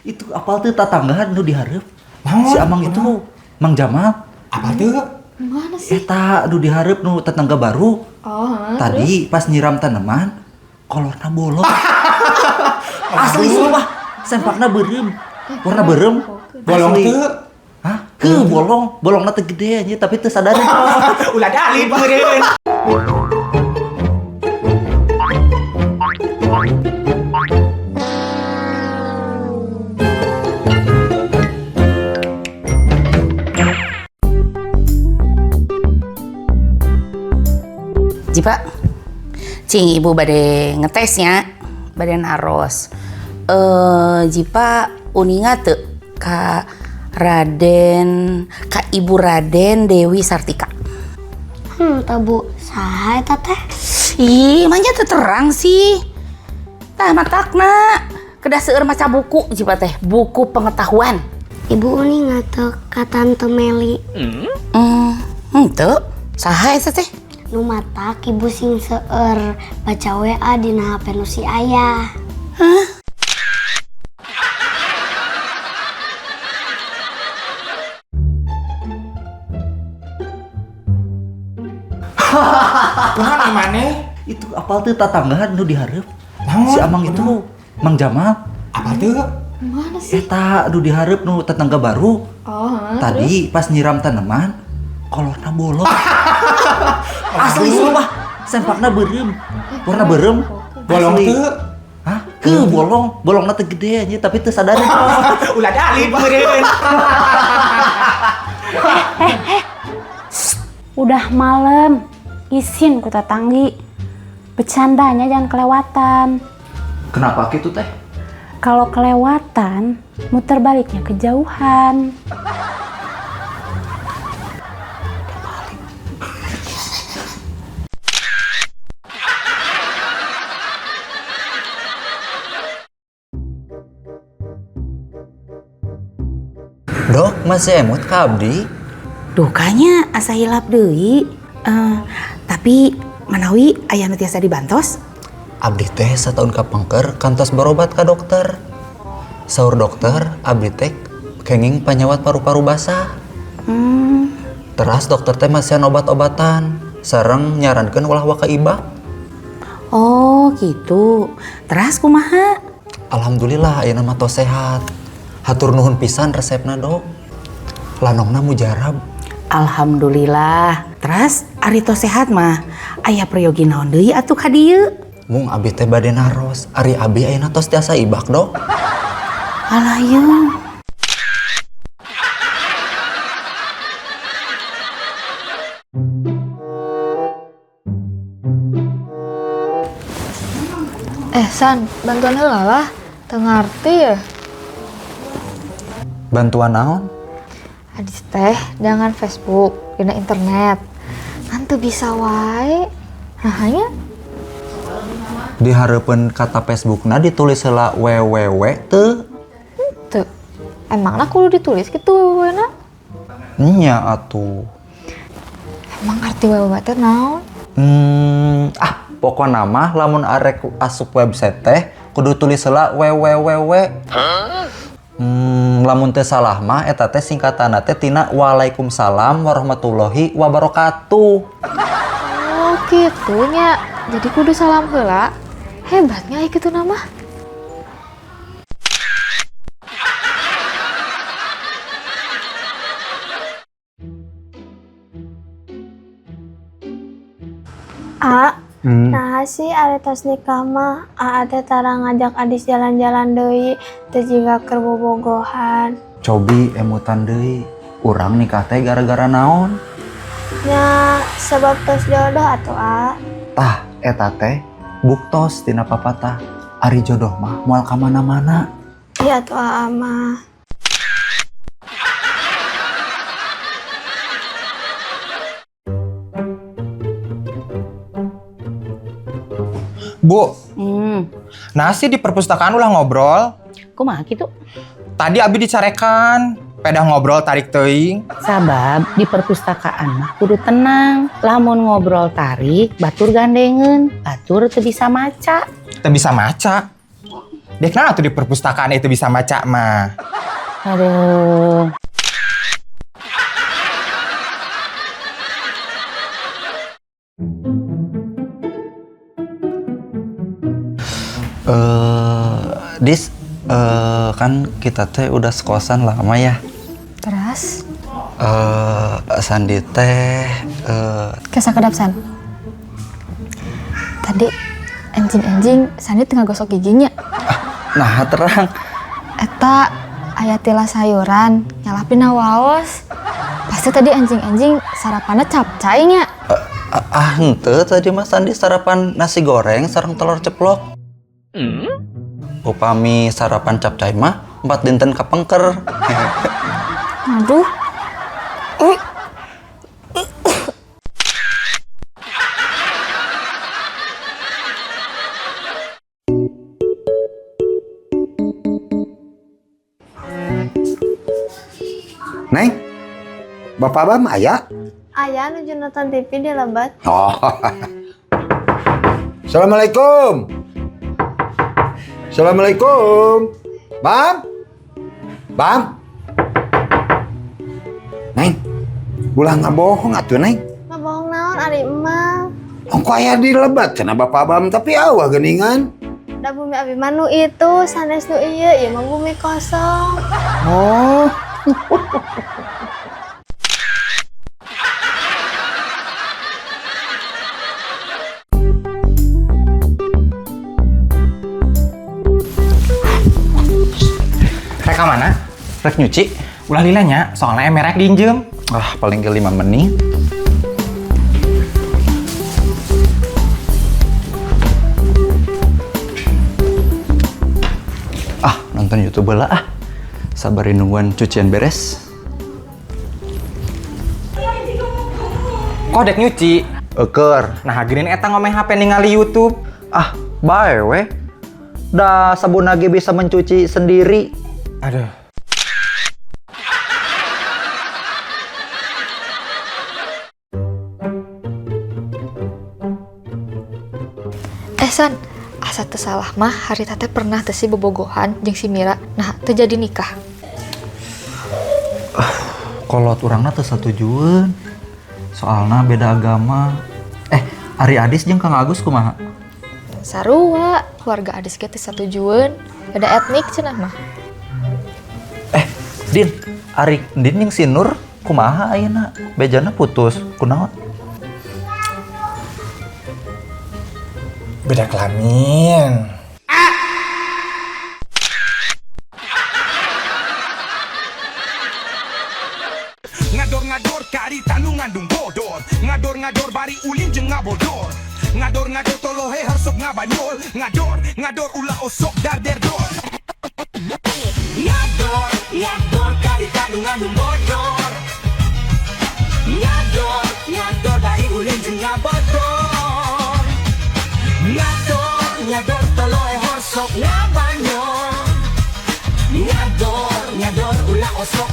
Itu apal tuh tatangga nu dihareup? Naon? Si Amang itu, Mang Jamal. Apa tuh? Mana sih? Eta nu dihareup nu tetangga baru. Oh, hah, Tadi pas nyiram tanaman, kolorna bolong. Asli sumpah, sempakna beureum. Warna beureum. Bolong Asli. tuh. Hah? Ke bolong, bolongna teh gede anjir, tapi teu sadar. Ulah dalit meureun. Jipa, cing ibu bade ngetesnya, bade naros. Jipa uninga teu ka Raden, ka Ibu Raden Dewi Sartika. Teu Bu, saha eta teh? Ih, manja teu terang sih. Tah matakna kedah seueur maca buku Jipa teh, buku pengetahuan. Ibu uninga teu ka Tante Meli? Henteu. Saha eta teh? Nu matak ibu sing seueur baca WA dina HP nu si ayah. Hah? Kumaha maneh? Itu apal tuh tatangga nu dihareup? Naon? Si Amang itu, Mang Jamal. Apa tuh? Mana sih? Eta nu dihareup nu tetangga baru. Oh, hah, Tadi pas nyiram tanaman, kolorna bolong. Asli sumpah, sempakna beureum. Warna beureum. Bolong Asli. tuh. Hah? Ke bolong, bolongna teh gede anjir, tapi teu sadar. Ulah dalit meureun. Udah malam, isin ku tatanggi. Bercandanya jangan kelewatan. Kenapa gitu teh? Kalau kelewatan, muter baliknya kejauhan. Dok, masih emut ka abdi? Dukanya asa hilap deui. Tapi manawi aya nu tiasa dibantos? Abdi teh setahun kapengker kantos berobat ka dokter. Saur dokter, abdi teh kenging panyawat paru-paru basah. Teras dokter teh masihan obat-obatan, sareng nyarankeun ulah waka ibak. Oh, gitu. Teras kumaha? Alhamdulillah ayeuna mah tos sehat. Hatur nuhun pisan resepna, Dok. Lanongna mujarab. Alhamdulillah. Teras ari tos sehat mah aya peryogi naon deui atuh ka dieu? Mung abi teh bade naros, ari abi ayeuna tos tiasa ibak, Dok. Alah yeung. San, bantuan heula lah. Teu ngarti ya. Bantuan naon? Adis teh jangan Facebook, dina internet. Kan teu bisa wae. Nah, hanya di hareupeun kata Facebookna ditulis heula www teu. Teu. Emangna kudu ditulis gitu www-na? Nya atuh. Emang arti www teh naon? Pokona mah lamun arek asup website teh kudu tulis heula www. Hah? Lamun teh salah mah eta teh singkatanna teh tina waalaikumsalam warahmatullahi wabarakatuh. Oh, gitu nya. Jadi kudu salam heula. Hebatnya aya kitu nama. A, nah sih ari tos nikah mah Aa teh tara ngajak Adis jalan-jalan deui, teu jiga keur bobogohan. Cobi emutan deui, urang nikah teh gara-gara naon? Nya sebab tos jodoh atuh A. Tah eta teh buktos tina papatah, ari jodoh mah moal ka mana-mana. Iya atuh Aa mah. Bu, nasi di perpustakaan ulah ngobrol. Kumaha kitu? Tadi abi dicarekan, pedah ngobrol tarik teuing. Sabab di perpustakaan mah kudu tenang. Lamun ngobrol tarik, batur gandengeun, batur teu bisa maca. Teu bisa maca. Dek naon atuh di perpustakaan itu bisa maca mah. Aduh. Dis, kan kita teh udah sekosan lama ya. Terus? Sandi teh Kesakedap San. Tadi enjing-enjing Sandi tengah gosok giginya. Nah terang. Eta aya tila sayuran nyalapin waos. Pasti tadi enjing-enjing sarapannya capcay nya. Henteu tadi mah Sandi sarapan nasi goreng sareng telur ceplok. Upami sarapan capcay mah 4 dinten kapengker. Aduh. Neng, Bapak Bam aya? Aya nuju nonton TV di lebat. Oh. Assalamualaikum. Assalamualaikum. Bam? Bam? Neng, ulah ngabohong atuh, Neng. Ngabohong naon ari emang. Ongko aya di lebat cenah Bapak Bam tapi awah geuningan. Da bumi abi mah nu itu sanes nu ieu, ieu mah bumi kosong. Oh. Rek ka mana? Rek nyuci. Ulah lila nya, soalnya emerek diinjem. Ah, paling ke 5 menit. Ah, nonton YouTube lah ah. Sabarin nungguan cucian beres. Kok dek nyuci? Eker. Nah, geuning eta ngomeh HP ningali YouTube. Ah, bae we. Da sabun lagi bisa mencuci sendiri. Aduh. San, asa teu salah mah hari teh pernah teh si bobogohan jeung si Mira. Nah, teu jadi nikah. Kolot urangna teu satujueun. Soalna beda agama. Ari Adis jeung Kang Agus kumaha? Sarua, keluarga Adis ge teu satujueun. Beda etnik cenah mah. Din, Ari Din jeung si Nur kumaha ayeuna? Bejana putus, kunaon? Beda kelamin. Ngador-ngador karita nu ngandung bodor. Ngador-ngador bari ulin jeung ngabodor. Ngador-ngador tolohe harsok ngabanyol. Ngador, ngador ulah osok darderdor. Ngador, ngador karita nu ngandung bodor. Ngador, ngador bari ulin jeung ngabodor. Ngador, ngador tolohe harsok ngabanyol. Ngador, ngador ulah osok.